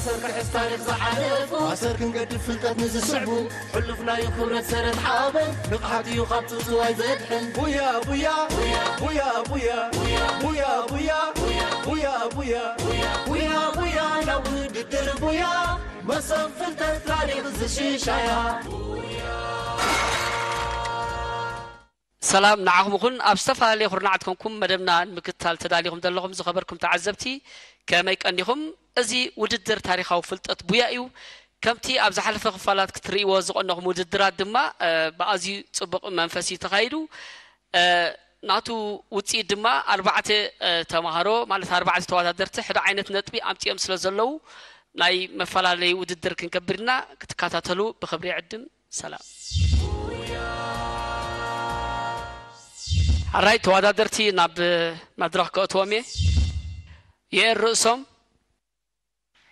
ኣሰር ክሕዝ ታሪኽ ዝሓለፉ ኣሰር ክንገድፍ ፍልጠት ንዝስዕቡ ሕሉፍ ናይ ክብረት ሰረት ሓበን ንቕሓት እዩ ካብ ጽውጽዋይ ዘድሕን ቡያ ቡያ ቡያ ቡያ ቡያ ቡያ ቡያ ቡያ ቡያ ቡያ ቡያ ናብ ውድድር ቡያ መሰብ ፍልጠት ታሪኽ ዝሽሻያ ሰላም ንዓኹም ይኹን። ኣብ ዝተፈላለየ ኩርናዓት ኮንኩም መደብና ንምክትታል ተዳሊኹም ዘለኹም ዝኸበርኩም ተዓዘብቲ ከመይ ቀኒኹም? እዚ ውድድር ታሪኻዊ ፍልጠት ቡያ እዩ። ከምቲ ኣብ ዝሓለፈ ክፋላት ክትርእይዎ ዝቐነኹም ውድድራት ድማ ብኣዝዩ ጽቡቕ መንፈስ እዩ ተኻይዱ። ናቱ ውጽኢት ድማ ኣርባዕተ ተማሃሮ ማለት ኣርባዕተ ተወዳደርቲ ሓደ ዓይነት ነጥቢ ኣምጺኦም ስለ ዘለዉ ናይ መፈላለዪ ውድድር ክንገብር ኢና። ክትከታተሉ ብኽብሪ ይዕድም። ሰላም። ሓራይ ተወዳደርቲ ናብ መድረኽ ከእትዎም እየ። የእር ርእሶም፣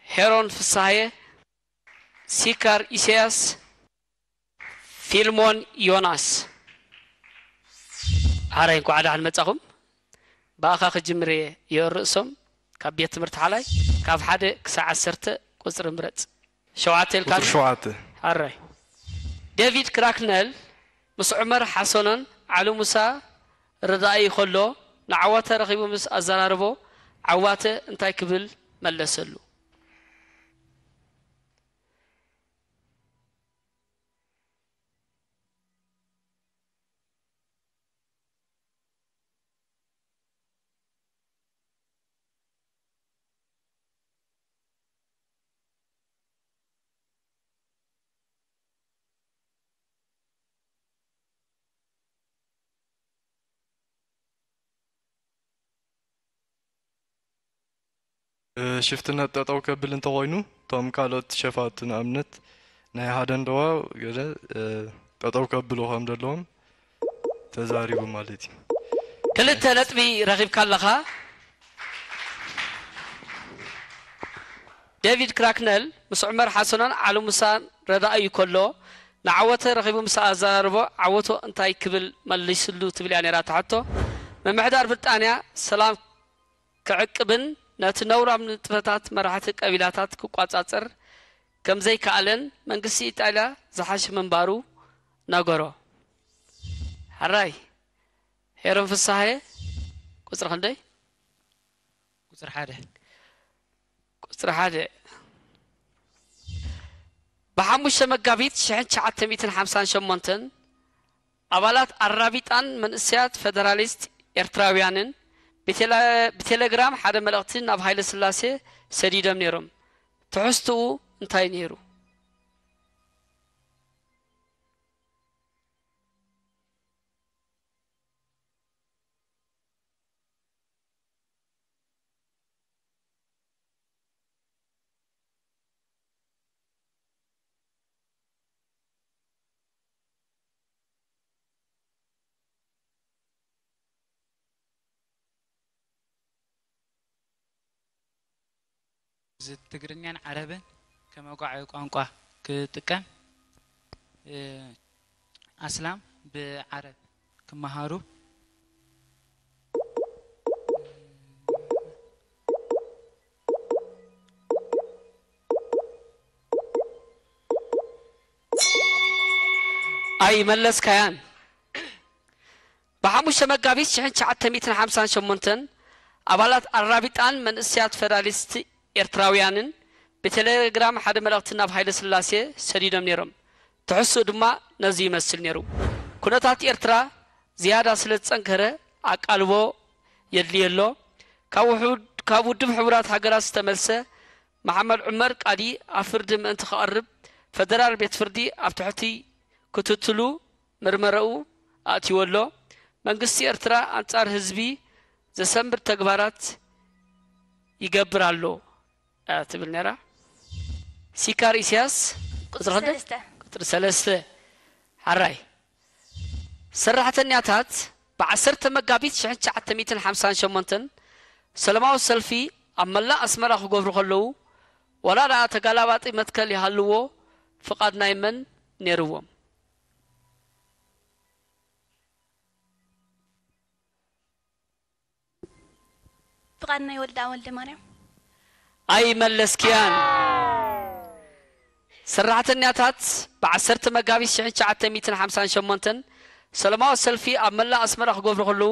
ሄሮን ፍስሃየ፣ ሲካር ኢሳያስ፣ ፊልሞን ዮናስ። ሓራይ እንኳዕ ደሓን መጻኹም። ብኣኻ ክጅምር እየ። የእር ርእሶም፣ ካብ ቤት ትምህርቲ ሓላይ ካብ ሓደ ክሳዕ ዓሰርተ ቁጽሪ ምረጽ። ሸውዓተ ኢልካ ቁጽሪ ሸውዓተ። ኣራይ። ዴቪድ ክራክነል ምስ ዑመር ሓሰኖን ዓሊ ሙሳ ረዳኢ ከሎ ንዓዋተ ረኺቡ ምስ ኣዘራረቦ ዓዋተ እንታይ ክብል መለሰሉ? ሽፍትነት ጠጠው ከብል እንተኾይኑ እቶም ካልኦት ሸፋቱ ንኣብነት ናይ ሃደንደዋ ገለ ጠጠው ከብሉ ከም ዘለዎም ተዛሪቡ ማለት እዩ። ክልተ ነጥቢ ረኺብካ ኣለኻ። ዴቪድ ክራክነል ምስ ዑመር ሓሰኖን ዓሊ ሙሳን ረዳኢ እዩ ከሎ ንዓወተ ረኺቡ ምስ ኣዘራረቦ ዓወቶ እንታይ ክብል መሊስሉ ትብል እያ ነይራ እታ ሕቶ። ምምሕዳር ብሪጣንያ ሰላም ክዕቅብን ነቲ ነውራም ንጥፈታት መራሕቲ ቀቢላታት ክቋጻጸር ከም ዘይከኣለን መንግስቲ ኢጣልያ ዝሓሸ ምንባሩ ነገሮ። ሕራይ ሄሮን ፍስሃየ ቁጽሪ ክንደይ? ቁጽሪ ሓደ። ቁጽሪ ሓደ። ብሓሙሽተ መጋቢት ሽሕን ትሽዓተ ሚእትን ሓምሳን ሸሞንተን ኣባላት ኣራቢጣን መንእሰያት ፈደራሊስት ኤርትራውያንን ብቴሌ- ብቴሌግራም ሓደ መልእኽቲ ናብ ሃይለስላሴ ሰዲዶም ነይሮም። ትሕዝትኡ እንታይ ነይሩ? እዚ ትግርኛን ዓረብን ከመጓዓዊ ቋንቋ ክጥቀም ኣስላም ብዓረብ ክመሃሩ ኣይመለስካያን። ብሓሙሽተ መጋቢት ሽሕን ትሽዓተ ሚእትን ሓምሳን ሸሞንተን ኣባላት ኣራቢጣን መንእሰያት ፈደራሊስት ኤርትራውያንን ብቴሌግራም ሓደ መልእኽቲ ናብ ሃይለስላሴ ሰዲዶም ነይሮም። ትሕዝትኡ ድማ ነዚ ይመስል ነይሩ። ኩነታት ኤርትራ ዝያዳ ስለ ዝጸንከረ ኣቃልቦ የድልዮ ኣሎ። ካብ ውድብ ሕቡራት ሃገራት ዝተመልሰ መሓመድ ዑመር ቃዲ ኣብ ፍርዲ ምእንቲ ክቐርብ ፈደራል ቤት ፍርዲ ኣብ ትሕቲ ክትትሉ መርመራኡ ኣእትይዎ ኣሎ። መንግስቲ ኤርትራ ኣንጻር ህዝቢ ዘሰንብድ ተግባራት ይገብር ኣሎ እያ ትብል ነይራ። ሲካር ኢሳያስ ቁጽሪ ክንደይ? ቁጽሪ ሰለስተ። ሓራይ ሰራሕተኛታት ብ ዓሰርተ መጋቢት ሽሕን ትሽዓተ ሚእትን ሓምሳን ሸሞንተን ሰለማዊ ሰልፊ ኣብ መላእ ኣስመራ ክገብሩ ከለዉ ዋላ ደኣ ተጋላባጢ መትከል ይሃልዎ ፍቓድ ናይ መን ነይርዎም? ፍቓድ ናይ ወልደኣብ ወልደማርያም። ኣይመለስክያን። ሰራሕተኛታት ብ10 መጋቢት ሽሕን ትሽዓተ ሚእትን ሓምሳን ሸሞንተን ሰላማዊ ሰልፊ ኣብ መላእ ኣስመራ ክገብሩ ከለዉ፣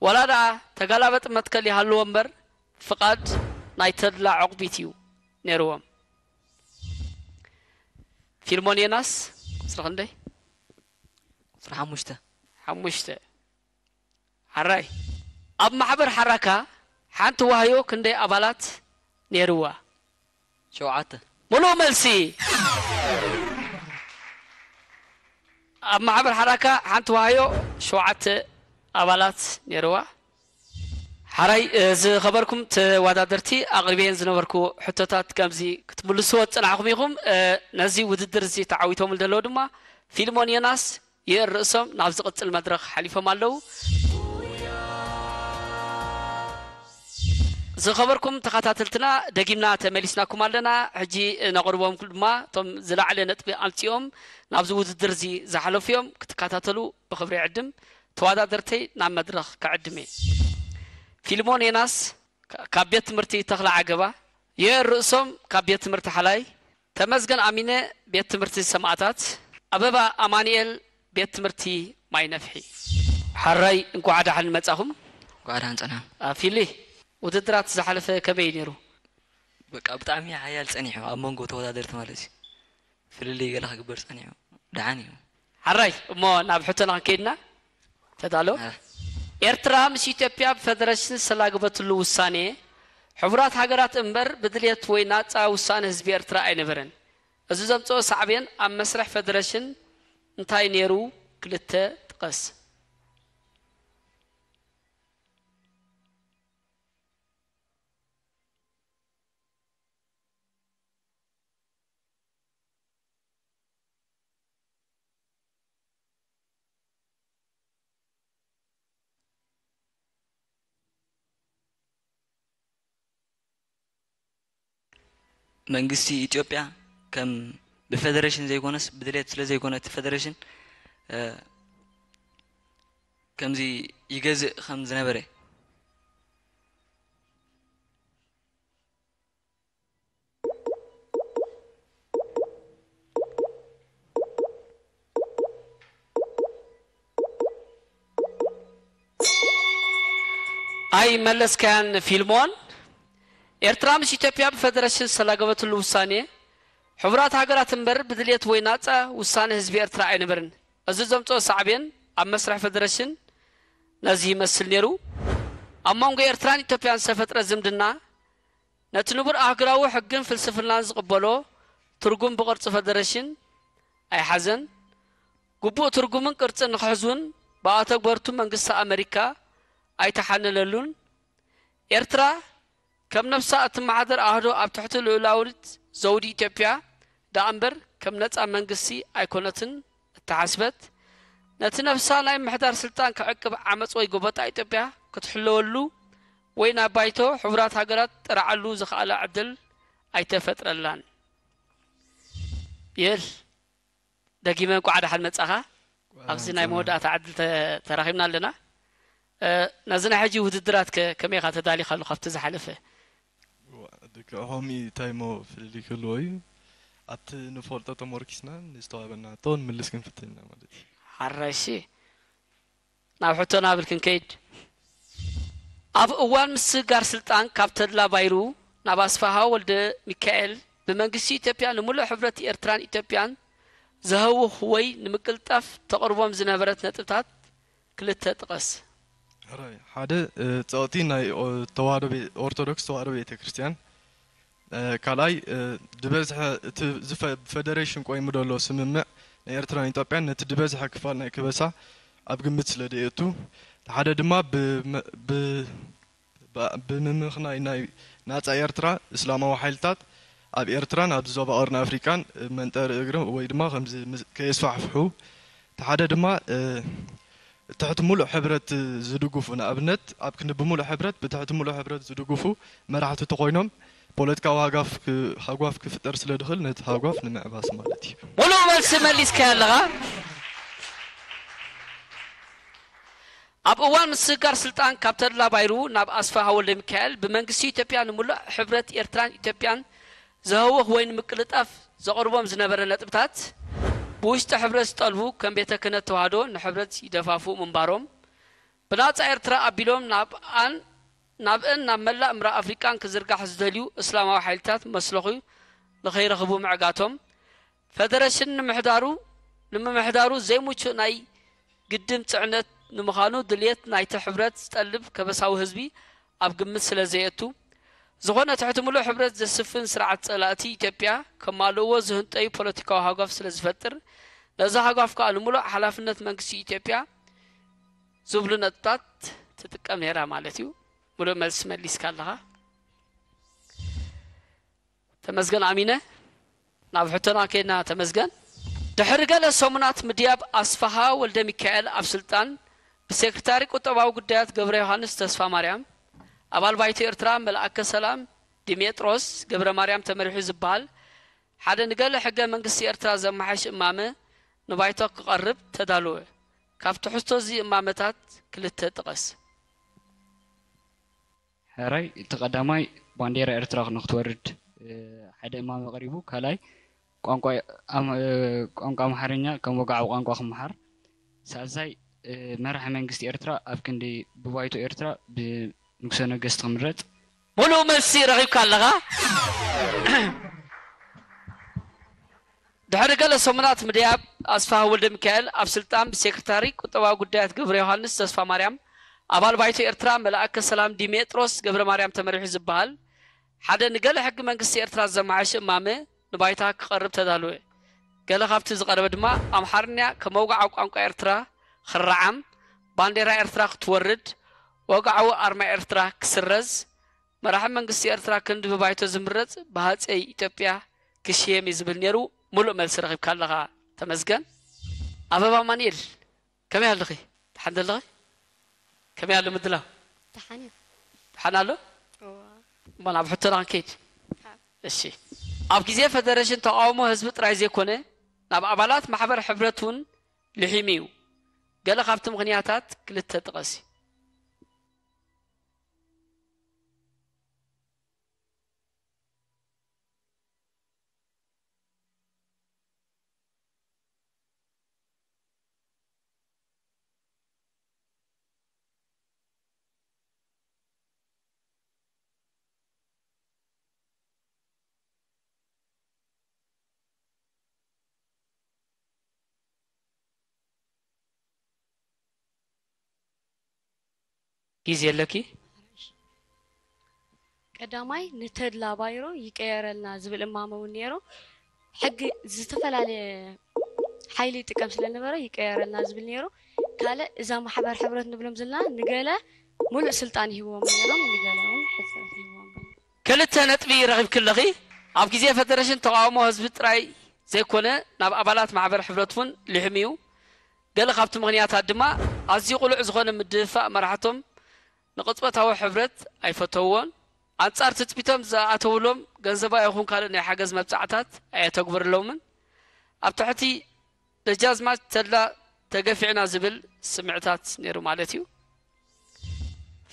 ዋላ ደኣ ተጋላበጢ መትከል ይሃልዎ እምበር፣ ፍቓድ ናይ ተድላ ዑቕቢት እዩ ነይርዎም። ፊልሞን ዮናስ፣ ቁጽሪ ክንደይ? ቁጽሪ ሓሙሽተ። ሓሙሽተ። ሓራይ። ኣብ ማሕበር ሓራካ ሓንቲ ዋህዮ ክንደይ ኣባላት ነይርዋ? ሸውዓተ። ምሉእ መልሲ። ኣብ ማሕበር ሓራካ ሓንቲ ዋህዮ ሸውዓተ ኣባላት ነይርዋ። ሓራይ፣ እ፣ ዝኸበርኩም ተወዳደርቲ፣ ኣቕሪበየን ዝነበርኩ ሕቶታት ከምዚ ክትምልስዎ ዝጸናሕኩም ኢኹም። እ፣ ነዚ ውድድር እዚ ተዓዊቶምሉ ዘለዉ ድማ ፊልሞን ዮናስ፣ የእር ርእሶም ናብ ዝቕጽል መድረኽ ሓሊፎም ኣለዉ። ዝኸበርኩም ተኸታተልትና፣ ደጊምና ተመሊስናኩም ኣለና። ሕጂ ነቕርቦም ድማ እቶም ዝለዓለ ነጥቢ ኣምጺኦም ናብዚ ውድድር እዚ ዝሓለፉ እዮም። ክትከታተሉ ብኽብሪ ይዕድም። ተወዳደርተይ ናብ መድረኽ ክዕድም እየ። ፊልሞን ዮናስ፣ ካ-፣ ካብ ቤት ትምህርቲ ተኽለ ዓገባ፣ የእር ርእሶም ካብ ቤት ትምህርቲ ሓላይ፣ ተመስገን ኣሚነ ቤት ትምህርቲ ሰማእታት፣ ኣበባ ኣማኑኤል ቤት ትምህርቲ ማይ ነፍሒ። ሓራይ፣ እንኳዕ ደሓን መጻኹም። እንኳዕ ደሓን ጸና። አ፣ ፊሊ፣ ውድድራት ዝሓለፈ ከመይ እዩ ነይሩ? በቃ ብጣዕሚ ሓያል ጸኒሑ፣ ኣብ መንጎ ተወዳደርቲ ማለት እዩ። ፍልልይ ገለ ክግበር ጸኒሑ። ደሓን እዩ። ሓራይ፣ እሞ ናብ ሕቶና ክንከይድና? ተዳሎ? አ። ኤርትራ ምስ ኢትዮጵያ ብፈደረሽን ዝተላገበትሉ ውሳኔ፣ ሕቡራት ሃገራት እምበር ብድልየት ወይ ናጻ ውሳነ ህዝቢ ኤርትራ ኣይነበረን። እዚ ዘምጽኦ ሳዕቤን ኣብ መስርሕ ፈደረሽን እንታይ ነይሩ? ክልተ ጥቀስ። መንግስቲ ኢትዮጵያ ከም ብፈደረሽን ዘይኮነስ ብድሌት ስለ ዘይኮነ እቲ ፈደረሽን፣ እ፣ ከምዚ ይገዝእ ከም ዝነበረ። ኣይመለስካያን ፊልሞን። ኤርትራ ምስ ኢትዮጵያ ብፈደረሽን ዝተላገበትሉ ውሳኔ፣ ሕቡራት ሃገራት እምበር ብድልየት ወይ ናጻ ውሳነ ህዝቢ ኤርትራ ኣይነበርን። እዚ ዘምጽኦ ሳዕቤን ኣብ መስርሕ ፈደረሽን ነዚ ይመስል ነይሩ። ኣብ መንጎ ኤርትራን ኢትዮጵያን ዝተፈጥረ ዝምድና፣ ነቲ ንቡር ኣህጉራዊ ሕግን ፍልስፍናን ዝቕበሎ ትርጉም ብቕርጺ ፈደረሽን ኣይሓዘን። ግቡእ ትርጉምን ቅርጽን ንኽሕዝ እውን ብኣተግበርቱ መንግስቲ ኣመሪካ ኣይተሓነለሉን። ኤርትራ ከም ነብሳ እትመሓደር ኣህዶ ኣብ ትሕቲ ልኡላዊት ዘውዲ ኢትዮጵያ ደኣ እምበር ከም ነጻ መንግስቲ ኣይኮነትን እተሓስበት። ነቲ ነብሳ ናይ ምሕዳር ስልጣን ክዕቅብ ዓመጽ ወይ ጎበጣ ኢትዮጵያ ክትሕለወሉ ወይ ናብ ባይቶ ሕቡራት ሃገራት ጠርዓሉ ዝኸኣላ ዕድል ኣይተፈጥረላን። የል፣ ደጊመ እንኳዕ ደሓን መጻኻ። እንኳዕ ኣብዚ ናይ ደሓን መወዳእታ ዕድል ተ-፣ ተራኺብና ኣለና። እ፣ ነዚ ናይ ሕጂ ውድድራት ከ ከመይ ኢኻ ተዳሊኻሉ ካብቲ ዝሓለፈ? ዋ፣ ልክዕ ከምኡ እዩ። እንታይ እሞ ፍልልይ ክህልዎ እዩ? ኣብቲ ንፈልጦ ተመርኪስና ንዝተዋህበና ሕቶ ንምልስ ክንፍትን ኢና ማለት እዩ። ሓራይ እሺ። ናብ ሕቶና ብል ክንከይድ። ኣብ እዋን ምስግጋር ስልጣን ካብ ተድላ ባይሩ ናብ ኣስፋሃ ወልደ ሚካኤል ብመንግስቲ ኢትዮጵያ ንምሉእ ሕብረት ኤርትራን ኢትዮጵያን ዘህውኽ ወይ ንምቅልጣፍ ተቕርቦም ዝነበረት ነጥብታት ክልተ ጥቀስ። ሕራይ፣ ሓደ፣ እ፣ ጸቕጢ ናይ ኦ-፣ ተዋህዶ ቤ-፣ ኦርቶዶክስ ተዋህዶ ቤተክርስትያን፣ እ፣ ካልኣይ፣ እ፣ ዝበዝሐ እቲ ዝፈ-፣ ብፈደሬሽን ቆይሙ ዘሎ ስምምዕ ናይ ኤርትራን ኢትዮጵያን ነቲ ዝበዝሐ ክፋል ናይ ከበሳ ኣብ ግምት ስለ ደየእቱ፣ እቲ ሓደ ድማ ብመ-፣ ብ-፣ ብ-፣ ብምምኽናይ ናይ ናጻ ኤርትራ እስላማዊ ሓይልታት ኣብ ኤርትራን ኣብ ዞባ ቀርኒ ኣፍሪቃን መንጠሪ እግሪ ወይ ድማ ከምዚ ምስ-፣ ከየስፋሕፍሑ፣ እቲ ሓደ ድማ፣ እ፣ ትሕቲ ሙሉእ ሕብረት ዝድግፉ፣ ንኣብነት ኣብ ክንዲ ብሙሉእ ሕብረት ብትሕቲ ሙሉእ ሕብረት ዝድግፉ መራሕቲ ተኾይኖም ፖለቲካዊ ሃጋፍ ክ-፣ ሃጓፍ ክፍጠር ስለ ድኽእል ነቲ ሃጓፍ ንምዕባስ ማለት እዩ። ሙሉእ መልሲ መሊስካዮ ኣለኻ። ኣብ እዋን ምስግጋር ስልጣን ካብ ተድላ ባይሩ ናብ ኣስፍሃ ወልደ ሚካኤል ብመንግስቲ ኢትዮጵያ ንምሉእ ሕብረት ኤርትራን ኢትዮጵያን ዘህውኽ ወይ ንምቅልጣፍ ዘቕርቦም ዝነበረ ነጥብታት ብውሽጢ ሕብረት ዝጠልቡ ከም ቤተ ክህነት ተዋህዶ ንሕብረት ይደፋፍኡ ምንባሮም ብናጻ ኤርትራ ኣቢሎም ናብኣን ናብእን ናብ መላእ ምብራቕ ኣፍሪቃን ክዝርጋሕ ዝደልዩ እስላማዊ ሓይልታት መስለኹ ንኸይረኽቡ ምዕጋቶም ፈደረሽን ንምሕዳሩ ንምምሕዳሩ ዘይምቹእ ናይ ግድን ጽዕነት ንምዃኑ ድልየት ናይቲ ሕብረት ዝጠልብ ከበሳዊ ህዝቢ ኣብ ግምት ስለ ዘየእቱ ዝኾነ ትሕቲ ምሉእ ሕብረት ዘስፍን ስርዓት ጸላእቲ ኢትዮጵያ ከማልእዎ ዝህንጠዩ ፖለቲካዊ ሃጓፍ ስለ ዝፈጥር ነዚ ሃጓፍ ከኣ ንምሉእ ሓላፍነት መንግስቲ ኢትዮጵያ ዝብሉ ነጥብታት ትጥቀም ነይራ ማለት እዩ። ምሉእ መልሲ መሊስካ ኣለኻ። ተመስገን ኣሚነ። ናብ ሕቶና ከይድና ተመስገን። ድሕሪ ገለ ሰሙናት ምድያብ ኣስፍሃ ወልደ ሚካኤል ኣብ ስልጣን ብሴክሬታሪ ቁጠባዊ ጉዳያት ገብረ ዮሃንስ ተስፋ ማርያም ኣባል ባይቶ ኤርትራ መልኣከ ሰላም ዲሜጥሮስ ገብረ ማርያም ተመሪሑ ዝበሃል ሓደ ንገለ ሕገ መንግስቲ ኤርትራ ዘመሓይሽ እማመ ንባይቶ ክቐርብ ተዳለወ። ካብ ትሕዝቶ እዚ እማመታት ክልተ ጥቀስ። ሕራይ እቲ ቀዳማይ ባንዴራ ኤርትራ ንክትወርድ ሓደ እማመ ቀሪቡ፣ ካልኣይ ቋንቋ ኣምሓርኛ ከም ወግዓዊ ቋንቋ ክመሓር፣ ሳልሳይ መራሒ መንግስቲ ኤርትራ ኣብ ክንዲ ብባይቶ ኤርትራ ብንጉሰ ነገስት ክምረጽ። ሙሉእ መልሲ ረኺብካ ኣለኻ። ድሕሪ ገለ ሰሙናት ምድያብ ኣስፍሃ ወልደሚካኤል ኣብ ስልጣን ብሴክረታሪ ቁጠባዊ ጉዳያት ገብረዮሃንስ ተስፋማርያም ኣባል ባይቶ ኤርትራ መልኣከ ሰላም ዲሜጥሮስ ገብረማርያም ተመሪሑ ዝበሃል ሓደ ንገለ ሕጊ መንግስቲ ኤርትራ ዘመሓይሽ እማመ ንባይታ ክቐርብ ተዳለወ። ገለ ካብቲ ዝቐረበ ድማ ኣምሓርኛ ከም መውግዓዊ ቋንቋ ኤርትራ ክረዓም፣ ባንዴራ ኤርትራ ክትወርድ፣ ወግዓዊ ኣርማ ኤርትራ ክስረዝ፣ መራሒ መንግስቲ ኤርትራ ክንዲ ብባይቶ ዝምረጽ ብሃጸይ ኢትዮጵያ ክሽየም እዩ ዝብል ነይሩ። ሙሉእ መልሲ ረኺብካ ኣለኻ ተመስገን። ኣበባ ኣማኑኤል ከመይ ኣለኺ? ደሓን ዶ ኣለኺ? ከመይ ኣሎ ምድላው? ደሓን እዩ። ደሓን ኣሎ? እዋ። እሞ ናብ ሕቶና ክንከይድ። እሺ። ኣብ ግዜ ፈደረሽን ተቓውሞ ህዝቢ ጥራይ ዘይኮነ ናብ ኣባላት ማሕበር ሕብረት እውን ልሒሙ እዩ። ገለ ካብቲ ምኽንያታት ክልተ ጥቐሲ። ግዜ ኣለኪ። ቀዳማይ ንተድላ ባይሮ ይቀየረልና ዝብል እማመ እውን ነይሩ። ሕጊ ዝተፈላለየ ሓይሊ ይጥቀም ስለነበረ ይቀየረልና ዝብል ነይሩ። ካልእ እዛ ማሕበር ሕብረት ንብሎም ዘለና ንገለ ሙሉእ ስልጣን ይህብዎም ነይሮም፣ ንገለ እውን ሕፅረት ይህብዎም ነይሩ። ክልተ ነጥቢ ረኺብኪ ኣለኺ። ኣብ ግዜ ፈደረሽን ተቓውሞ ህዝቢ ጥራይ ዘይኮነ ናብ ኣባላት ማሕበር ሕብረት እውን ልሕም እዩ። ገለ ካብቲ ምኽንያታት ድማ ኣዝዩ ቅሉዕ ዝኾነ ምድፍፋእ መራሕቶም ንቕጽበታዊ ሕብረት ኣይፈተውዎን። ኣንጻር ትጽቢቶም ዝኣተውሎም ገንዘባዊ ይኹን ካልእ ናይ ሓገዝ መብጻዕታት ኣየተግበርሎምን። ኣብ ትሕቲ ደጃዝማች ተድላ ተገፊዕና ዝብል ስምዕታት ነይሩ ማለት እዩ።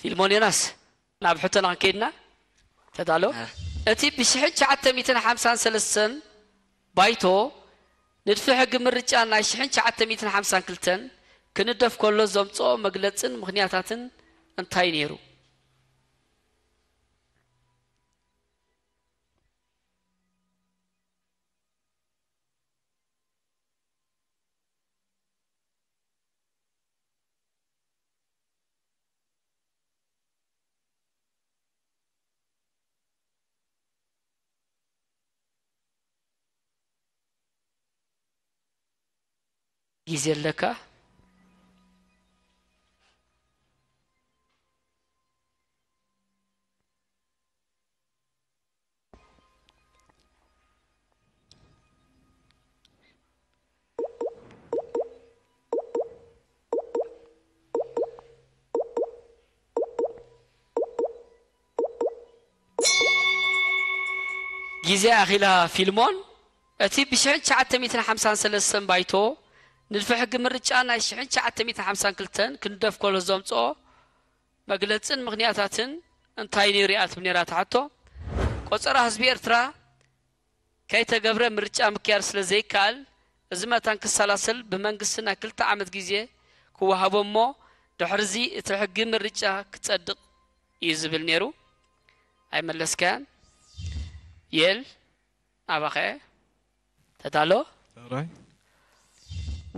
ፊልሞን ዮናስ ናብ ሕቶና ክንከይድና ተዳሎ። እቲ ብ ሽሕን ትሽዓተ ሚእትን ሓምሳን ሰለስተን ባይቶ ንድፊ ሕጊ ምርጫ ናይ ሽሕን ትሽዓተ ሚእትን ሓምሳን ክልተን ክንደፍ ከሎ ዘምጽኦ መግለጽን ምኽንያታትን እንታይ ነይሩ? ግዜ ኣለካ። ግዜ ኣኺላ ፊልሞን፣ እቲ ብ ሽሕን ትሽዓተ ሚእትን ሓምሳን ሰለስተን ባይቶ ንድፊ ሕጊ ምርጫ ናይ ሽሕን ትሽዓተ ሚእትን ሓምሳን ክልተን ክንደፍ ከሎ ዘምጽኦ መግለጽን ምኽንያታትን እንታይ ነይሩ እያ ትብል ነይራ እታ ሕቶ። ቆጸራ ህዝቢ ኤርትራ ከይተገብረ ምርጫ ምክያድ ስለ ዘይከኣል፣ እዚ መታን ክሰላሰል ብመንግስቲ ናይ ክልተ ዓመት ግዜ ክወሃቦ እሞ፣ ድሕርዚ እቲ ሕጊ ምርጫ ክጸድቕ እዩ ዝብል ነይሩ። ኣይመለስካያን። የል፣ ናባኸ ተዳሎ። ሕራይ።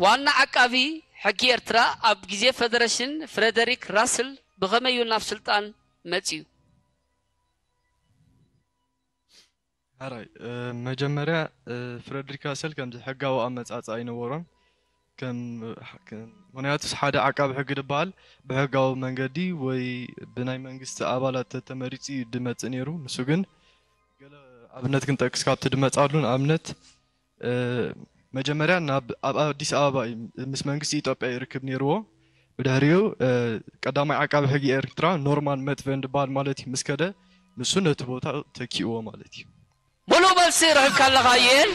ዋና ዓቃቢ ሕጊ ኤርትራ ኣብ ግዜ ፈደረሽን ፍረደሪክ ራስል ብኸመይ እዩ ናብ ስልጣን መጺኡ? ሕራይ፣ እ፣ መጀመርያ፣ እ፣ ፍረድሪክ ራስል ከምዚ ሕጋዊ ኣመጻጽኣ ኣይነበሮን። ከም፣ ከም፣ ምኽንያቱስ ሓደ ዓቃቢ ሕጊ ዝበሃል ብሕጋዊ መንገዲ ወይ ብናይ መንግስቲ ኣባላት ተመሪጹ እዩ ድመጽእ ነይሩ። ንሱ ግን ገለ ኣብነት ክንጠቅስ ካብቲ ድመጻሉ ንኣብነት፣ እ፣ መጀመርያ ናብ፣ ኣብ ኣዲስ ኣበባ እዩ ምስ መንግስቲ ኢትዮጵያ ይርክብ ነይርዎ። ብድሕሪኡ፣ እ፣ ቀዳማይ ዓቃቢ ሕጊ ኤርትራ ኖርማን መትቨን ዝበሃል ማለት እዩ ምስ ከደ፣ ንሱ ነቲ ቦታ ተኪእዎ ማለት እዩ። ሙሉእ መልሲ ረኺብካ ኣለኻ ዩኤል።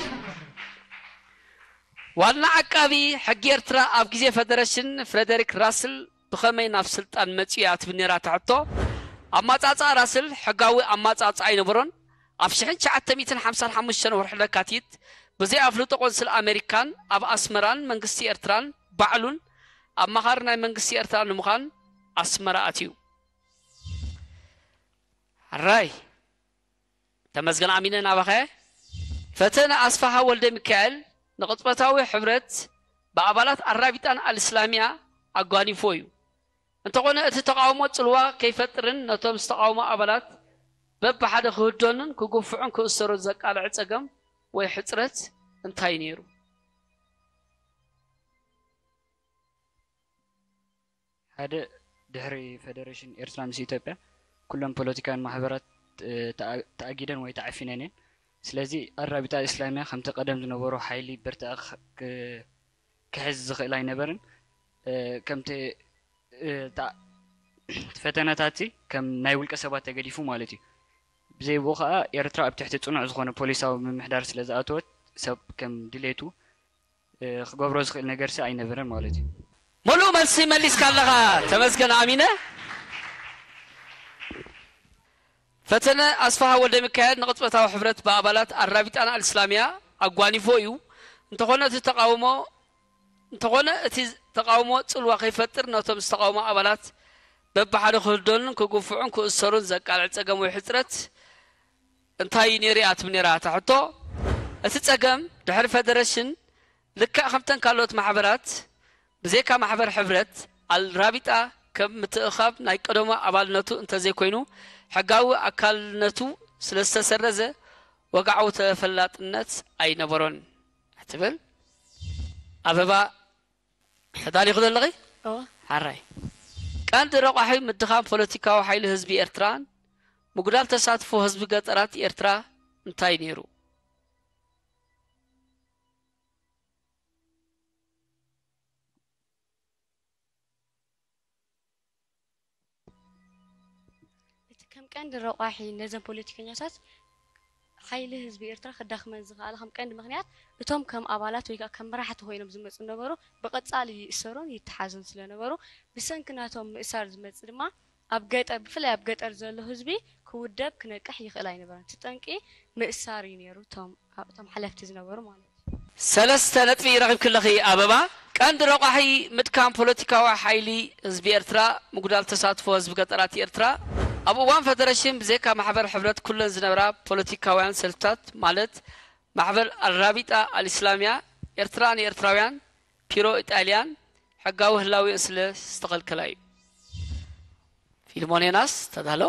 ዋና ዓቃቢ ሕጊ ኤርትራ ኣብ ግዜ ፈደረሽን ፍረደሪክ ራስል ብኸመይ ናብ ስልጣን መጺኡ እያ ትብል ነይራ እታ ሕቶ። ኣማጻጽኣ ራስል ሕጋዊ ኣማጻጽኣ ኣይነበሮን። ኣብ ሽሕን ትሽዓተ ሚእትን ሓምሳን ሓሙሽተን ወርሒ ለካቲት ብዘይ ኣፍልጦ ቆንስል ኣሜሪካን ኣብ ኣስመራን መንግስቲ ኤርትራን ባዕሉን ኣማኻሪ ናይ መንግስቲ ኤርትራ ንምዃን ኣስመራ ኣትዩ። ሕራይ። ተመስገን ኣሚነ ናባኸ። ፈተነ ኣስፋሃ ወልደ ሚካኤል ንቕጽበታዊ ሕብረት ብኣባላት ኣራቢጣን ኣልእስላሚያ ኣጓኒፎ እዩ። እንተኾነ እቲ ተቓውሞ ጽልዋ ከይፈጥርን ነቶም ዝተቓውሞ ኣባላት በብሓደ ክህደኑን ክግፍዑን ክእሰሩን ዘቃልዕ ጸገም ወይ ሕጽረት እንታይ ነይሩ? ሓደ፣ ድሕሪ ፈደረሽን ኤርትራ ምስ ኢትዮጵያ ኩለን ፖለቲካውያን ማሕበራት፣ እ፣ ተኣ-፣ ተኣጊደን ወይ ተዓፊነን እየን። ስለዚ ኣራቢጣ እስላሚያ ከምቲ ቀደም ዝነበሮ ሓይሊ ብርትዐ ክ-፣ ክ-፣ ክሕዝ ዝኽእል ኣይነበርን። እ፣ ከምቲ፣ እ፣ ተኣ-፣ እቲ ፈተነታት ከም ናይ ውልቀ ሰባት ተገዲፉ ማለት እዩ። ብዘይ ብኡ ኸኣ ኤርትራ ኣብ ትሕቲ ጽኑዕ ዝኾነ ፖሊሳዊ ምምሕዳር ስለ ዝኣተወት ሰብ ከም ድሌቱ እ፣ ክገብሮ ዝኽእል ነገርሲ ኣይነበረን ማለት እዩ። ሙሉእ መልሲ መሊስካ ኣለኻ ተመስገን ኣሚነ። ፈተነ ኣስፋሃ ወልደ ሚካኤል ንቕጽበታዊ ሕብረት ብኣባላት ኣራቢጣን ኣልእስላሚያ ኣጓኒፎ እዩ። እንተኾነ እቲ ተቓውሞ፣ እንተኾነ እቲ ተቓውሞ ጽልዋ ከይፈጥር ነቶም ዝተቓውሞ ኣባላት በብሓደ ክህደኑን ክግፍዑን ክእሰሩን ዘቃልዕ ጸገም ወይ ሕጽረት እንታይ እዩ ነይሩ እያ ትብል ነይራ እታ ሕቶ። እቲ ጸገም ድሕሪ ፈደረሽን ልክዕ ከምተን ካልኦት ማሕበራት ብዘይካ ማሕበር ሕብረት ኣልራቢጣ ከም ምትእኻብ ናይ ቀደሙ ኣባልነቱ እንተዘይኮይኑ ሕጋዊ ኣካልነቱ ስለ ዝተሰረዘ ወግዓዊ ተፈላጥነት ኣይነበሮን ትብል። ኣበባ ተዳሊኹ ዘለኺ? እወ። ሓራይ። ቀንዲ ረቋሒ ምድኻም ፖለቲካዊ ሓይሊ ህዝቢ ኤርትራን ምጉዳል ተሳትፎ ህዝቢ ገጠራት ኤርትራ እንታይ ነይሩ? እቲ ከም ቀንዲ ረቋሒ ነዘን ፖለቲከኛታት ሓይሊ ህዝቢ ኤርትራ ክዳኽመን ዝኸኣለ ከም ቀንዲ ምኽንያት እቶም ከም ኣባላት ወይ ከዓ ከም መራሕቲ ኮይኖም ዝመፁ ነበሩ ብቐፃሊ ይእሰሩን ይተሓዙን ስለነበሩ ብሰንኪ ናቶም ምእሳር ዝመፅእ ድማ ኣብ ገጠር ብፍላይ ኣብ ገጠር ዘሎ ህዝቢ ክውደብ ክነቅሕ ይኽእል ኣይነበረን። እቲ ጠንቂ ምእሳር እዩ ነይሩ እቶም ኣብቶም ሓለፍቲ ዝነበሩ ማለት እዩ። ሰለስተ ነጥቢ ረኺብኪ ኣለኺ ኣበባ። ቀንዲ ረቋሒ ምድካም ፖለቲካዊ ሓይሊ ህዝቢ ኤርትራ፣ ምጉዳል ተሳትፎ ህዝቢ ገጠራት ኤርትራ። ኣብ እዋን ፈደረሽን ብዘይካ ማሕበር ሕብረት ኩለን ዝነበራ ፖለቲካውያን ሰልፍታት ማለት ማሕበር ኣልራቢጣ ኣልእስላሚያ ኤርትራ ንኤርትራውያን ፒሮ ኢጣልያን ሕጋዊ ህላዌኡ ስለ ዝተኸልከላ እዩ። ፊልሞን ዮናስ ተዳሎ።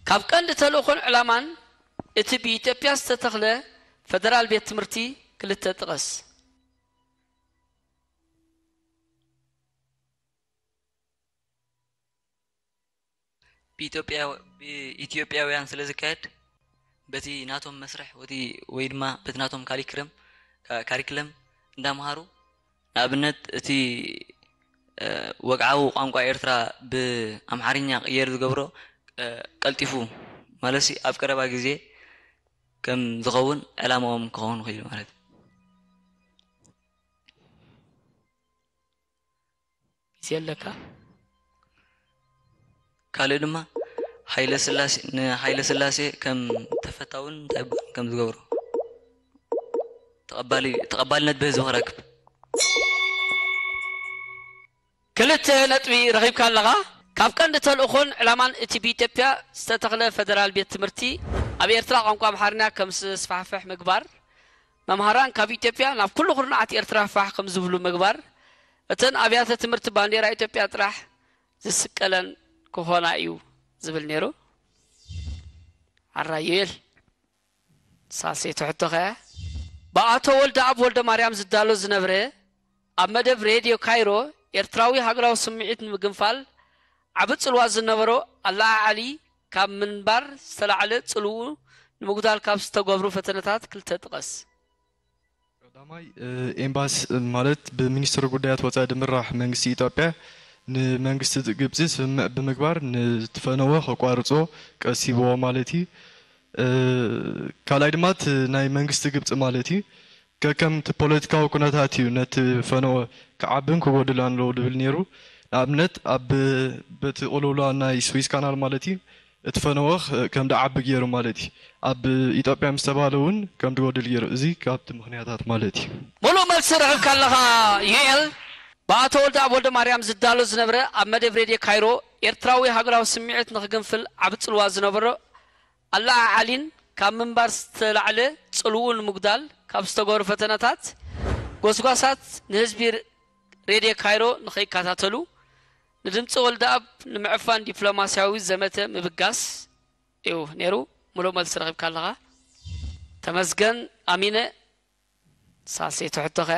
ካብ ቀንዲ ተልእኾን ዕላማን እቲ ብኢትዮጵያ ዝተተኽለ ፈደራል ቤት ትምህርቲ ክልተ ጥቐስ። ብኢትዮጵያ ብኢትዮጵያውያን ስለ ዝካየድ በቲ ናቶም መስርሕ ወቲ ወይ ድማ በቲ ናቶም ካሊክረም ካሪክለም እንዳምሃሩ ንኣብነት እቲ ወግዓዊ ቋንቋ ኤርትራ ብኣምሓርኛ ቅየር ዝገብሮ ቀልጢፉ ማለትሲ ኣብ ቀረባ ግዜ ከም ዝኸውን ዕላማኦም ክኸውን ይኽእል ማለት እዩ። ኣለካ። ካልእ ድማ ሃይለ ስላሴ፣ ንሃይለ ስላሴ ከም ተፈታውን እንታይ ይበሃል ከም ዝገብሮ ተቐባሊ-፣ ተቐባልነት ብህዝቢ ክረክብ። ክልተ ነጥቢ ረኺብካ ኣለኻ። ካብ ቀንዲ ተልእኾን ዕላማን እቲ ብኢትዮጵያ ዝተተኽለ ፈደራል ቤት ትምህርቲ ኣብ ኤርትራ ቋንቋ ኣምሓርኛ ከም ዝስፋሕፍሕ ምግባር፣ መምሃራን ካብ ኢትዮጵያ ናብ ኩሉ ኩርናዓት ኤርትራ ፋሕ ከም ዝብሉ ምግባር፣ እተን ኣብያተ ትምህርቲ ባንዴራ ኢትዮጵያ ጥራሕ ዝስቀለን ክኾና እዩ ዝብል ነይሩ። ኣራዩኤል ሳልሰይቲ ሕቶ ከ ብኣቶ ወልደኣብ ወልደማርያም ዝዳሎ ዝነብረ ኣብ መደብ ሬድዮ ካይሮ ኤርትራዊ ሃገራዊ ስምዒት ንምግንፋል ዓቢ ጽልዋ ዝነበሮ ኣለዓዓሊ ካብ ምንባር ዝተላዕለ ጽልውኡ ንምጉዳል ካብ ዝተገብሩ ፈተነታት ክልተ ጥቀስ። ቀዳማይ፣ እ፣ ኤምባሲ ማለት ብሚኒስትሪ ጉዳያት ወጻኢ ዝምራሕ መንግስቲ ኢትዮጵያ ንመንግስቲ ግብጺ ስምምዕ ብምግባር ንትፈነወ ከቋርጾ ቀሲብዎ ማለት እዩ። እ፣ ካልኣይ ድማ እቲ ናይ መንግስቲ ግብጺ ማለት እዩ። ከከም እቲ ፖለቲካዊ ኩነታት እዩ ነቲ ፈነወ ክዓብን ክጎድላን ኣለዎ ዝብል ነይሩ። ንኣብነት ኣብ በቲ ቅልውላው ናይ ስዊዝ ካናል ማለት እዩ እቲ ፈነወ ከም ዝዓቢ ገይሩ ማለት እዩ። ኣብ ኢትዮጵያ ምስ ተባለ እውን ከም ዝጎድል ገይሩ። እዚ ካብቲ ምኽንያታት ማለት እዩ። ሙሉእ መልሲ ረኺብካ ኣለኻ ዩኤል። ብኣቶ ወልደኣብ ወልደማርያም ዝዳሎ ዝነበረ ኣብ መደብ ሬድዮ ካይሮ ኤርትራዊ ሃገራዊ ስምዒት ንኽግንፍል ዓቢ ጽልዋ ዝነበሮ ኣለዓዓሊን ካብ ምንባር ዝተላዕለ ጽልውኡ ንምጉዳል ካብ ዝተገብሩ ፈተነታት ጎስጓሳት ንህዝቢ ሬድዮ ካይሮ ንኸይከታተሉ ንድምጺ ወልደኣብ ንምዕፋን ዲፕሎማስያዊ ዘመተ ምብጋስ እዩ ነይሩ። ሙሉእ መልሲ ረኺብካ ኣለኻ። ተመስገን ኣሚነ ሳልሰይቲ ሕቶ ከ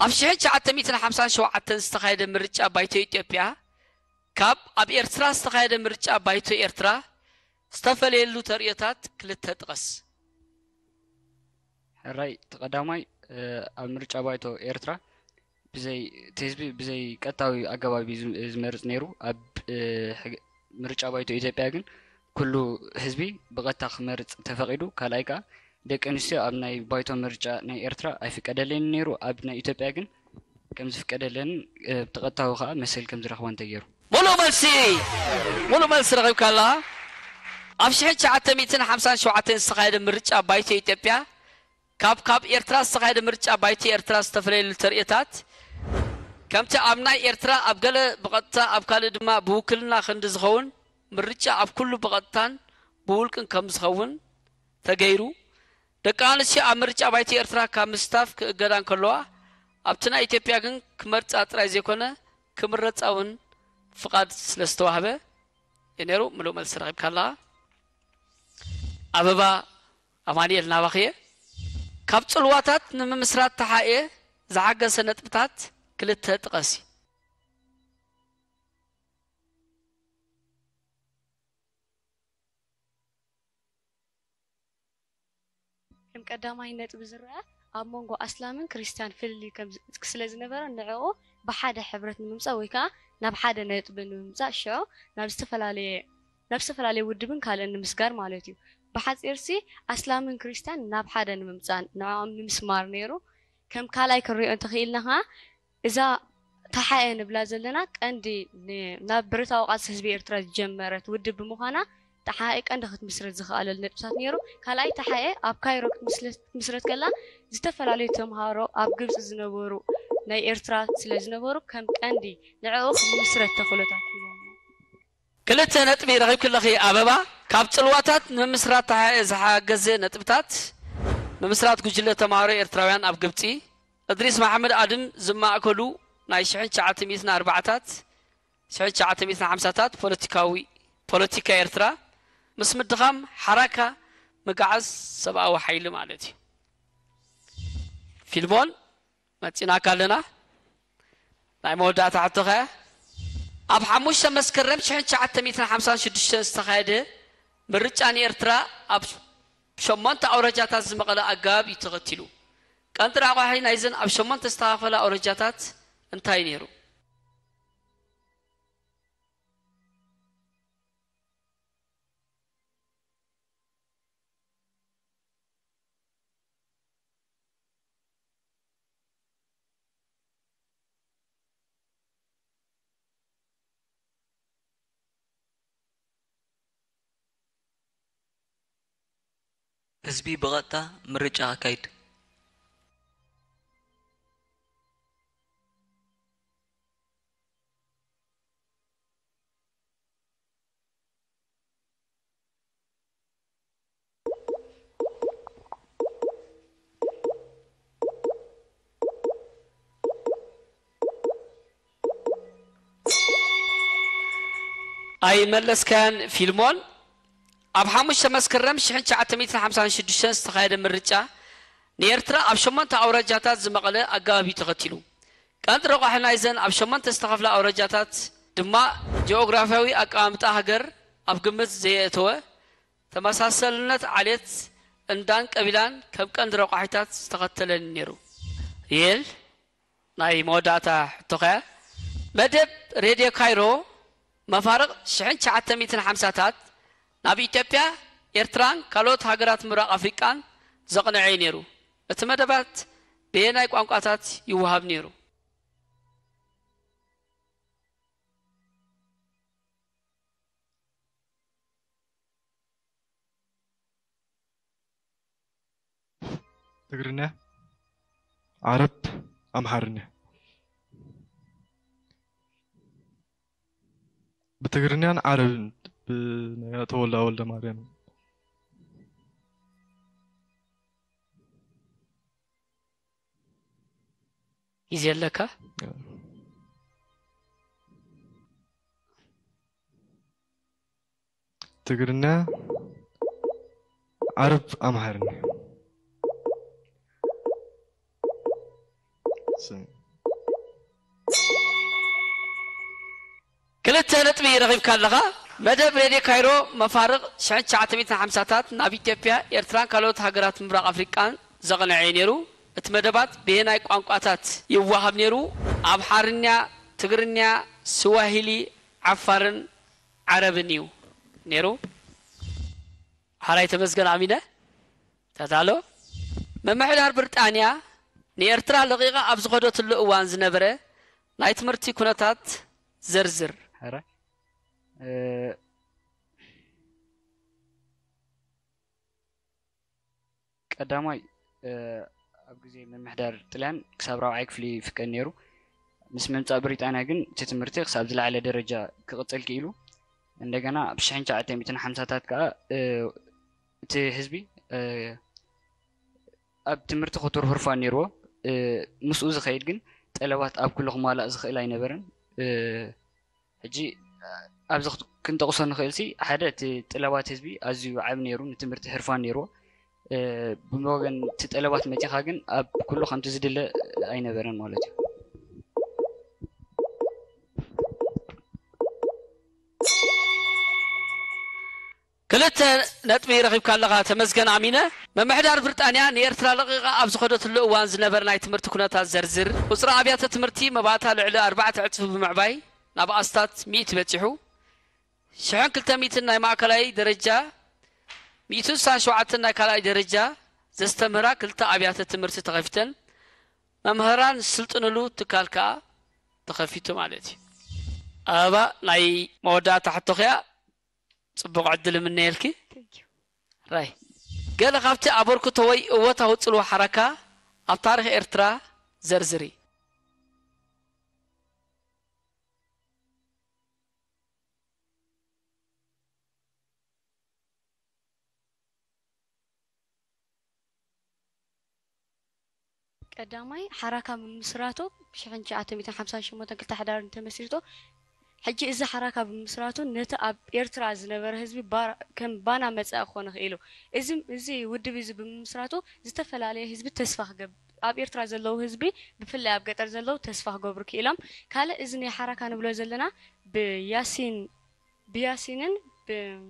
ኣብ ሽሕን ትሽዓተ ሚእትን ሓምሳን ሸውዓተን ዝተኻየደ ምርጫ ባይቶ ኢትዮጵያ ካብ ኣብ ኤርትራ ዝተኻየደ ምርጫ ባይቶ ኤርትራ ዝተፈለየሉ ተርእዮታት ክልተ ጥቀስ። ሕራይ እቲ ቀዳማይ ኣብ ምርጫ ባይቶ ኤርትራ ብዘይ እቲ ህዝቢ ብዘይ ቀጥታዊ ኣገባብ እዩ ዝመርጽ ነይሩ። ኣብ ምርጫ ባይቶ ኢትዮጵያ ግን ኩሉ ህዝቢ ብቐጥታ ክመርጽ ተፈቒዱ። ካልኣይ ከኣ ደቂ ኣንስትዮ ኣብ ናይ ባይቶ ምርጫ ናይ ኤርትራ ኣይፍቀደለይን ነይሩ። ኣብ ናይ ኢትዮጵያ ግን ከም ዝፍቀደለን ብቐጥታዊ ከኣ መሰል ከም ዝረኽባን ተገይሩ። ሙሉእ መልሲ ሙሉእ መልሲ ረኺብካ ኣለኻ። ኣብ ሽሕን ትሽዓተ ሚእትን ሓምሳን ሸውዓተን ዝተኻየደ ምርጫ ባይቶ ኢትዮጵያ ካብ ካብ ኤርትራ ዝተኻየደ ምርጫ ባይቶ ኤርትራ ዝተፈለየሉ ተርእዮታት ከምቲ ኣብ ናይ ኤርትራ ኣብ ገለ ብቐጥታ ኣብ ካልእ ድማ ብውክልና ክንዲ ዝኸውን ምርጫ ኣብ ኩሉ ብቐጥታን ብውልቅን ከም ዝኸውን ተገይሩ ደቂ ኣንስትዮ ኣብ ምርጫ ባይቶ ኤርትራ ካብ ምስታፍ ክእገዳ እንከለዋ ኣብቲ ናይ ኢትዮጵያ ግን ክመርጻ ጥራይ ዘይኮነ ክምረጻ እውን ፍቓድ ስለ ዝተዋህበ እዩ ነይሩ። ምሉእ መልሲ ረኺብካ ኣለኻ። ኣበባ ኣማኑኤል ናባኽየ ካብ ጽልዋታት ንምምስራት ተሓኤ ዝሓገዘ ነጥብታት ክልተ ጥቀሲ። ከም ቀዳማይ ነጥቢ ዝረኣ ኣብ መንጎ ኣስላምን ክርስትያን ፍልልይ ስለ ዝነበረ ንዕኡ ብሓደ ሕብረት ንምምፃእ ወይ ከዓ ናብ ሓደ ነጥቢ ንምምፃእ ሽዑ ናብ ዝተፈላለየ ናብ ዝተፈላለየ ውድብን ካልእን ንምስጋር ማለት እዩ። ብሓፂርሲ ኣስላምን ክርስትያን ናብ ሓደ ንምምፃእ ንዕኦም ንምስማር ነይሩ። ከም ካልኣይ ክንሪኦ እንተኽኢልና ከዓ እዛ ተሓኤ ንብላ ዘለና ቀንዲ ናብ ብረታዊ ቃልሲ ህዝቢ ኤርትራ ዝጀመረት ውድብ ብምዃና ተሓኤ ቀንዲ ክትምስረት ዝኸኣለሉ ነጥብታት ነይሩ። ካልኣይ ተሓኤ ኣብ ካይሮ ክትምስረት ከላ ዝተፈላለዩ ተምሃሮ ኣብ ግብፂ ዝነበሩ ናይ ኤርትራ ስለ ዝነበሩ ከም ቀንዲ ንዕኡ ክምስረት ተኽእሎታት ሂቦሞ። ክልተ ነጥቢ ረኺብኪ ኣለኺ ኣበባ። ካብ ጽልዋታት ንምምስራት ተሓኤ ዝሓገዘ ነጥብታት፣ ምምስራት ጉጅለ ተማሃሮ ኤርትራውያን ኣብ ግብጺ፣ እድሪስ መሓመድ ኣድም ዝማእከሉ ናይ ሽሕን ትሽዓተ ሚእትን ኣርባዓታት፣ ሽሕን ትሽዓተ ሚእትን ሓምሳታት ፖለቲካዊ፣ ፖለቲካ ኤርትራ፣ ምስ ምድኻም ሓራካ ምግዓዝ ሰብኣዊ ሓይሊ ማለት እዩ። ፊልሞን መጺናካ ኣለና። ናይ መወዳእታ ሕቶ ከ ኣብ ሓሙሽተ መስከረም ሽሕን ትሽዓተ ሚእትን ሓምሳን ሽዱሽተን ዝተኻየደ ምርጫ ንኤርትራ ኣብ ሸሞንተ ኣውራጃታት ዝመቐለ ኣገባብ እዩ ተኸቲሉ። ቀንዲ ረቋሒ ናይዘን ኣብ ሸሞንተ ዝተኻፈላ ኣውራጃታት እንታይ ነይሩ? ህዝቢ ብቐጥታ ምርጫ ኣካይድ። ኣይመለስካን ፊልሞን። ኣብ ሓሙሽተ መስከረም ሽሕን ትሽዓተ ሚእትን ሓምሳን ሽዱሽተን ዝተኻየደ ምርጫ ንኤርትራ ኣብ ሸሞንተ ኣውራጃታት ዝመቐለ ኣገባብ እዩ ተኸቲሉ። ቀንዲ ረቋሒ ናይዘን ኣብ ሸሞንተ ዝተኸፍላ ኣውራጃታት ድማ ጂኦግራፊያዊ ኣቀማምጣ ሃገር ኣብ ግምት ዘየእተወ፣ ተመሳሰልነት ዓሌት እንዳን ቀቢላን ከም ቀንዲ ረቋሒታት ዝተኸተለን ነይሩ። የል ናይ መወዳእታ ሕቶኸያ። መደብ ሬድዮ ካይሮ መፋርቕ ሽሕን ትሽዓተ ሚእትን ሓምሳታት ናብ ኢትዮጵያ፣ ኤርትራን ካልኦት ሃገራት ምብራቕ ኣፍሪቃን ዘቕንዐ እዩ ነይሩ። እቲ መደባት በየናይ ቋንቋታት ይወሃብ ነይሩ? ትግርኛ፣ ዓረብ፣ ኣምሓርኛ። ብትግርኛን ዓረብን ብናይ ኣቶ ወልዳ ወልደ ማርያም። ግዜ ኣለካ? ትግርኛ፣ ዓረብ፣ ኣምሓርኛ። ክልተ ነጥቢ ረኺብካ ኣለኻ። መደብ ሬድዮ ካይሮ መፋርቕ ሽሕን ትሽዓተ ሚእትን ሓምሳታት ናብ ኢትዮጵያ፣ ኤርትራን ካልኦት ሃገራት ምብራቕ ኣፍሪቃን ዘቕንዐ እዩ ነይሩ። እቲ መደባት ብየናይ ቋንቋታት ይወሃብ ነይሩ? ኣምሓርኛ፣ ትግርኛ፣ ስዋሂሊ፣ ዓፋርን ዓረብን እዩ ነይሩ። ሓራይ ተመስገን ኣሚነ። ተዳሎ። ምምሕዳር ብሪጣንያ ንኤርትራ ለቒቓ ኣብ ዝኸደትሉ እዋን ዝነበረ ናይ ትምህርቲ ኩነታት ዘርዝር። ሕረ ቀዳማይ ኣብ ግዜ ምምሕዳር ጥልያን ክሳብ ራብዓይ ክፍሊ ይፍቀድ ነይሩ። ምስ ምምፃእ ብሪጣንያ ግን እቲ ትምህርቲ ክሳብ ዝለዓለ ደረጃ ክቕፅል ክኢሉ። እንደገና ኣብ ሽሕን ትሽዓተ ሚእትን ሓምሳታት ከዓ እቲ ህዝቢ ኣብ ትምህርቲ ክቱር ህርፋን ነይርዎ። ምስኡ ዝኸይድ ግን ጠለባት ኣብ ኩሉ ክማላእ ዝኽእል ኣይነበረን። ሕጂ ኣብዚ ክንጠቕሶ ንኽእል ሲ ሓደ እቲ ጥለባት ህዝቢ ኣዝዩ ዓብ ነይሩ፣ ንትምህርቲ ህርፋን ነይርዎ። ብወገን እቲ ጠለባት መፂኻ ግን ኣብ ኩሉ ከምቲ ዝድለ ኣይነበረን ማለት እዩ። ክልተ ነጥቢ ረኺብካ ኣለኻ ተመስገን ኣሚነ። ምምሕዳር ብሪጣንያ ንኤርትራ ለቒቓ ኣብ ዝኸደትሉ እዋን ዝነበረ ናይ ትምህርቲ ኩነታት ዘርዝር። ቁፅሪ ኣብያተ ትምህርቲ መባእታ ልዕሊ ኣርባዕተ ዕፅፊ ብምዕባይ ናብ ኣስታት ሚእቲ በፂሑ። ሽሕን ክልተ ሚእትን ናይ ማእከላይ ደረጃ፣ ሚእትን ስሳን ሸውዓተን ናይ ካልኣይ ደረጃ ዘስተምህራ ክልተ ኣብያተ ትምህርቲ ተኸፊተን መምህራን ዝስልጥንሉ ትካል ከኣ ተኸፊቱ ማለት እዩ። ኣበባ ናይ መወዳእታ ሕቶኽያ። ጽቡቕ ዕድል እምነየልኪ። ራይ ገለ ካብቲ ኣበርክቶ ወይ እወታዊ ጽልዋ ሓረካ ኣብ ታሪኽ ኤርትራ ዘርዝሪ። ቀዳማይ ሓራካ ምምስራቱ ብሽሕን ትሽዓተ ሚእትን ሓምሳን ሸሞንተን ክልተ ሕዳር እንተመስሪቶ፣ ሕጂ እዚ ሓራካ ብምምስራቱ ነቲ ኣብ ኤርትራ ዝነበረ ህዝቢ ባር- ከም ባና መጻኢ ክኾነ ክኢሉ። እዚ እዚ ውድብ እዚ ብምምስራቱ ዝተፈላለየ ህዝቢ ተስፋ ክገብር ኣብ ኤርትራ ዘለዉ ህዝቢ ብፍላይ ኣብ ገጠር ዘለዉ ተስፋ ክገብሩ ክኢሎም። ካልእ እዚ ናይ ሓራካ ንብሎ ዘለና ብያሲን ብያሲንን ብ-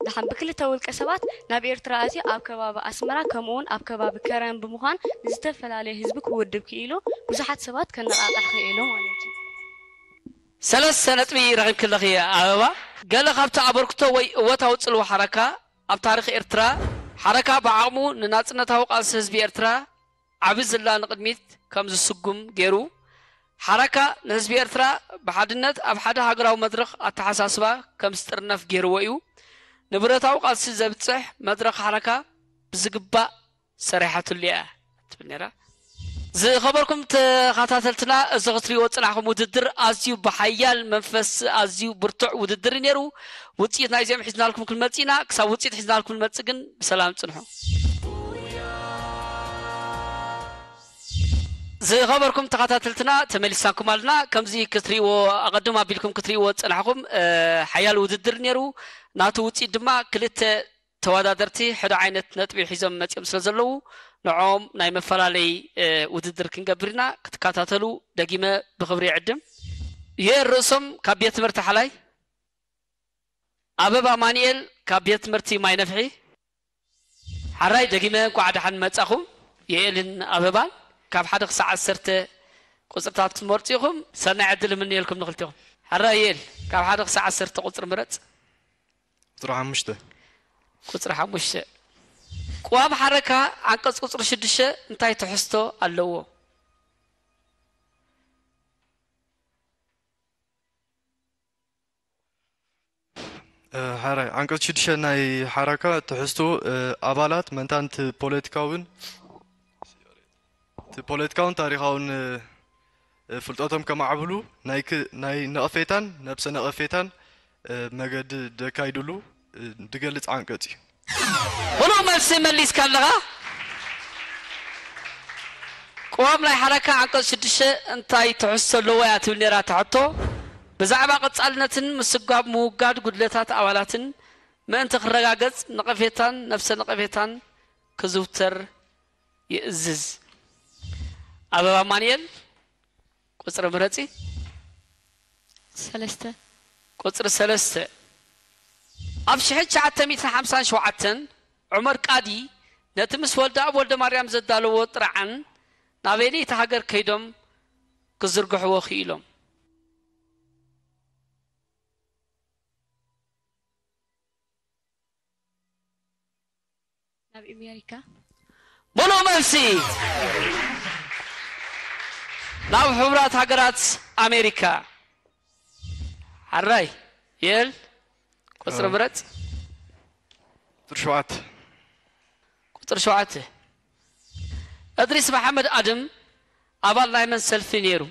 ደሓን ብክልተ ውልቀ ሰባት ናብ ኤርትራ ኣትዩ ኣብ ከባቢ ኣስመራ ከምኡውን ኣብ ከባቢ ከረን ብምዃን ንዝተፈላለየ ህዝቢ ክውድብ ክኢሉ ብዙሓት ሰባት ከነቓቕሕ ክኢሉ ማለት እዩ። ሰለስተ ነጥቢ ረኺብክለኺ ኣበባ። ገለ ካብቲ ኣበርክቶ ወይ እወታዊ ጽልዋ ሓረካ ኣብ ታሪኽ ኤርትራ፣ ሓረካ ብዓቕሙ ንናጽነታዊ ቃልሲ ህዝቢ ኤርትራ ዓቢ ዝላ ንቕድሚት ከም ዝስጉም ገይሩ፣ ሓረካ ንህዝቢ ኤርትራ ብሓድነት ኣብ ሓደ ሃገራዊ መድረኽ ኣተሓሳስባ ከም ዝጥርነፍ ገይርዎ እዩ። ንብረታዊ ቃልሲ ዘብጽሕ መድረኽ ሓረካ ብዝግባእ ሰሪሓትሉ እያ ትብል ነይራ። ዝኸበርኩም ተኸታተልትና፣ እዚ ክትሪእዎ ዝጸናሕኩም ውድድር ኣዝዩ ብሓያል መንፈስ ኣዝዩ ብርቱዕ ውድድር እዩ ነይሩ። ውጽኢት ናይዚኦም ሒዝናልኩም ክንመጽእ ኢና። ክሳብ ውጽኢት ሒዝናልኩም ንመጽእ ግን ብሰላም ጽንሑ። ዝኸበርኩም ተኸታተልትና፣ ተመሊስናኩም ኣለና። ከምዚ ክትሪእዎ፣ ኣቐድም ኣቢልኩም ክትሪእዎ ዝጸናሕኩም፣ እ፣ ሓያል ውድድር ነይሩ። ናቱ ውጽኢት ድማ ክልተ ተወዳደርቲ ሓደ ዓይነት ነጥቢ ሒዞም መጺኦም ስለ ዘለዉ፣ ንዕኦም ናይ መፈላለይ፣ እ፣ ውድድር ክንገብር ኢና። ክትከታተሉ ደጊመ ብኽብሪ ይዕድም። ዮኤል ርእሶም ካብ ቤት ትምህርቲ ሓላይ፣ ኣበባ ኣማኑኤል ካብ ቤት ትምህርቲ ማይ ነፍሒ። ሓራይ ደጊመ እንኳዕ ደሓን መጻኹም። ዮኤልን ኣበባን ካብ ሓደ ክሳዕ ዓሰርተ ቁጽርታት ክትመርጹ ኢኹም። ሰናይ ዕድል እምነየልኩም ንኽልቲኹም። ሓራይ ዮኤል፣ ካብ ሓደ ክሳዕ ዓሰርተ ቁጽሪ ምረጽ። ቁጽሪ ሓሙሽተ። ቁጽሪ ሓሙሽተ። ቅዋም ሓረካ ዓንቀጽ ቁጽሪ ሽዱሽተ እንታይ ትሕዝቶ ኣለዎ? እ፣ ሓራይ፣ ዓንቀጽ ሽዱሽተ ናይ ሓረካ ትሕዝቶ፣ እ፣ ኣባላት መንታን እቲ ፖለቲካውን፣ እቲ ፖለቲካውን ታሪኻውን፣ እ፣ እ፣ ፍልጠቶም ከማዕብሉ ናይ ክ-፣ ናይ ነቐፌታን ነብሰ ነቐፌታን፣ እ፣ መገዲ ደካይድሉ፣ እ፣ ድገልጽ ዓንቀጽ እዩ። ብሉእ መልሲ መሊስካ ኣለኻ። ቅዋም ናይ ሓረካ ዓንቀጽ ሽዱሽተ እንታይ ትሕዝቶ ኣለዎ እያ ትብል ነይራ እታ ሕቶ። ብዛዕባ ቀጻልነትን ምስጓብ ምውጋድ ጉድለታት ኣባላትን ምእንቲ ክረጋገጽ ነቐፌታን ነብሰ ነቐፌታን ክዝውተር ይእዝዝ። ኣበባ ኣማኑኤል፣ ቁጽሪ ምረጺ። ሰለስተ። ቁጽሪ ሰለስተ። ኣብ ሽሕን ትሽዓተ ሚእትን ሓምሳን ሸውዓተን ዑመር ቃዲ ነቲ ምስ ወልደኣብ ወልደማርያም ዘዳለዎ ጥርዓን ናበየነይቲ ሃገር ከይዶም ክዝርግሕዎ ክኢሎም? ናብ ኣሜሪካ። ብሉእ መልሲ። ናብ ሕቡራት ሃገራት ኣሜሪካ። ሓራይ፣ ዮኤል፣ ቁጽሪ እ። ምረጽ። ቁጽሪ ሸውዓተ። ቁጽሪ ሸውዓተ። እድሪስ መሓመድ ኣድም ኣባል ናይ መን ሰልፊ ነይሩ?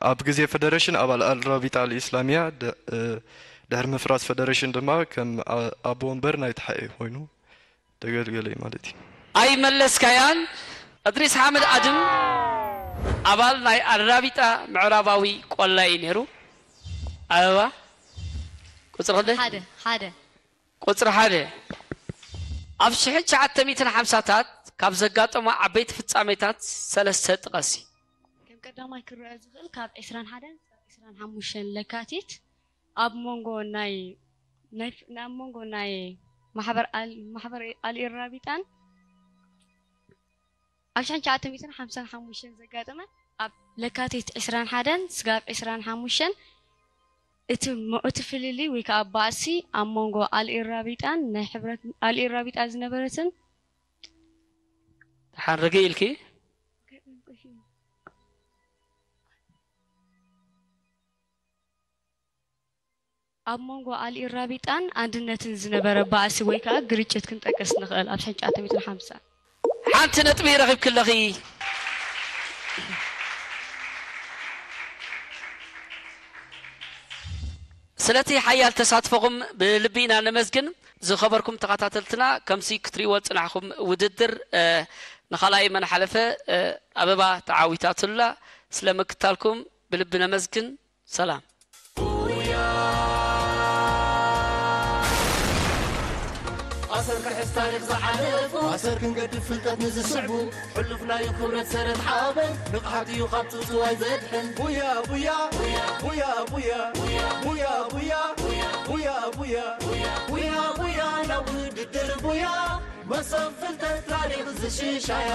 ኣብ ግዜ ፈደረሽን ኣባል ኣልራቢጣ ኣልኢስላሚያ፣ ድ-፣ እ፣ ድሕሪ ምፍራስ ፈደረሽን ድማ ከም ኣ-፣ ኣቦ ወንበር ናይ ተሓኤ ኮይኑ ደገልገለ እዩ ማለት እዩ። ኣይመለስካያን። እድሪስ ሓመድ ኣድም ኣባል ናይ ኣልራቢጣ ምዕራባዊ ቆላይ እዩ ነይሩ። ኣበባ፣ ቁጽሪ ክንደይ? ሓደ፣ ሓደ። ቁጽሪ ሓደ። ኣብ ሽሕን ትሽዓተ ሚእትን ሓምሳታት ካብ ዘጋጠሙ ዓበይቲ ፍጻሜታት ሰለስተ ጥቐሲ። ከም ቀዳማይ ክረአ ዝኽእል ካብ ዕስራን ሓደን ክሳብ ዕስራን ሓሙሽተን ለካቲት ኣብ መንጎ ናይ፣ ናይ፣ ኣብ መንጎ ናይ ማሕበር ኣል-፣ ማሕበር ኣልኢራቢጣን ኣብ ሽሕን ትሽዓተ ሚእትን ሓምሳን ሓሙሽተን ዘጋጠመ ኣብ ለካቲት ዕስራን ሓደን ስጋብ ዕስራን ሓሙሽተን እቲ ሞ-፣ እቲ ፍልልይ ወይ ከዓ ባእሲ ኣብ መንጎ ኣልኢራቢጣን ናይ ሕብረት ኣልኢራቢጣ ዝነበረትን ደሓን ርግእ ኢልኪ? ኣብ መንጎ ኣልኢራቢጣን ኣንድነትን ዝነበረ ባእሲ ወይ ከዓ ግርጭት ክንጠቅስ ንኽእል ኣብ ሽሕን ትሽዓተ ሚእትን ሓምሳ። ሓንቲ ነጥቢ ረኺብኪ ኣለኺ። ስለቲ ሓያል ተሳትፎኹም ብልቢ ኢና ነመስግን። ዝኸበርኩም ተኸታተልትና፣ ከምዚ ክትሪእዎ ዝጽናሕኩም ውድድር፣ እ፣ ንኻልኣይ መን ሓለፈ፣ እ፣ ኣበባ ተዓዊታትላ። ስለ ምክታልኩም ብልቢ ነመስግን። ሰላም። ኣሰር ክሕዝ ታሪኽ ዝዓለፉ፣ ኣሰር ክንገድፍ ፍልጠት ንዝስዕቡ፣ ሕሉፍ ናዩ ክብረት ሰረት ሓበን፣ ንቕሓት እዩ ካብ ጽውጽዋይ ዘድሕን። ቡያ ቡያ ቡያ ቡያ ቡያ ቡያ ቡያ ቡያ ቡያ ቡያ ናብ ውድድር ቡያ፣ መሶብ ፍልጠት ታሪኽ ዝሽሻያ።